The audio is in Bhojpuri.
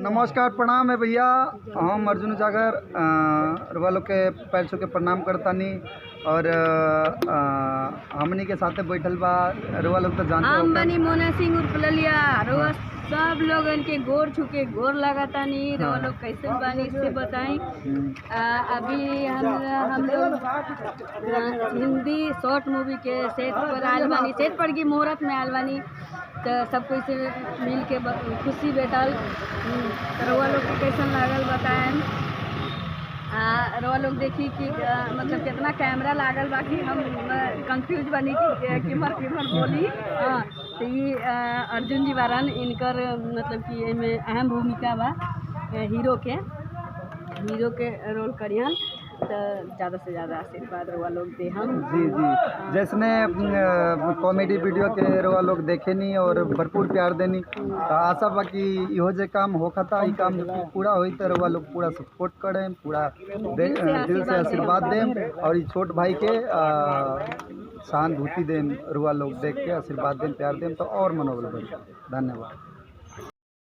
नमस्कार, प्रणाम है भैया। हम अर्जुन उजागर रुआ लोग के पैर छू के प्रणाम करतानी और हमनी के साथे बैठल बा रुआ लोग तो जानते हम हो। बनी मोना सिंह उर्फ ललिया। रुआ सब लोग इनके गोर छुके गोर लगातानी। रुआ लोग कैसे बानी से बताई। अभी हम लोग हिंदी शॉर्ट मूवी के सेट पर आयल बानी, सेट पर की मुहूर्त में आयल बानी, तो सब कोई से मिल के खुशी भेटल। रुआ लोग के कैसन लागल बताएं। रुआ लोग देखी कि मतलब कितना कैमरा लागल, बाकी हम कंफ्यूज बनी कि किमर किमर बोली। हाँ, तो ये अर्जुन जी बारन, इनकर मतलब कि एमे अहम भूमिका बा, हीरो के रोल करियन। तो ज़्यादा से ज़्यादा आशीर्वाद रुआ लोग दे हम। जी जी, जैसने कॉमेडी वीडियो के रुआ लोग देखे नी और भरपूर प्यार देनी, तो आशा बा कि इहो जे काम होखता, ई काम पूरा होई तो रुआ लोग पूरा सपोर्ट करें, पूरा दिल से आशीर्वाद दें और ई छोट भाई के सहानुभूति दें। रुआ लोग देख के आशीर्वाद दें, प्यार दें तो और मनोबल बढ़े। धन्यवाद।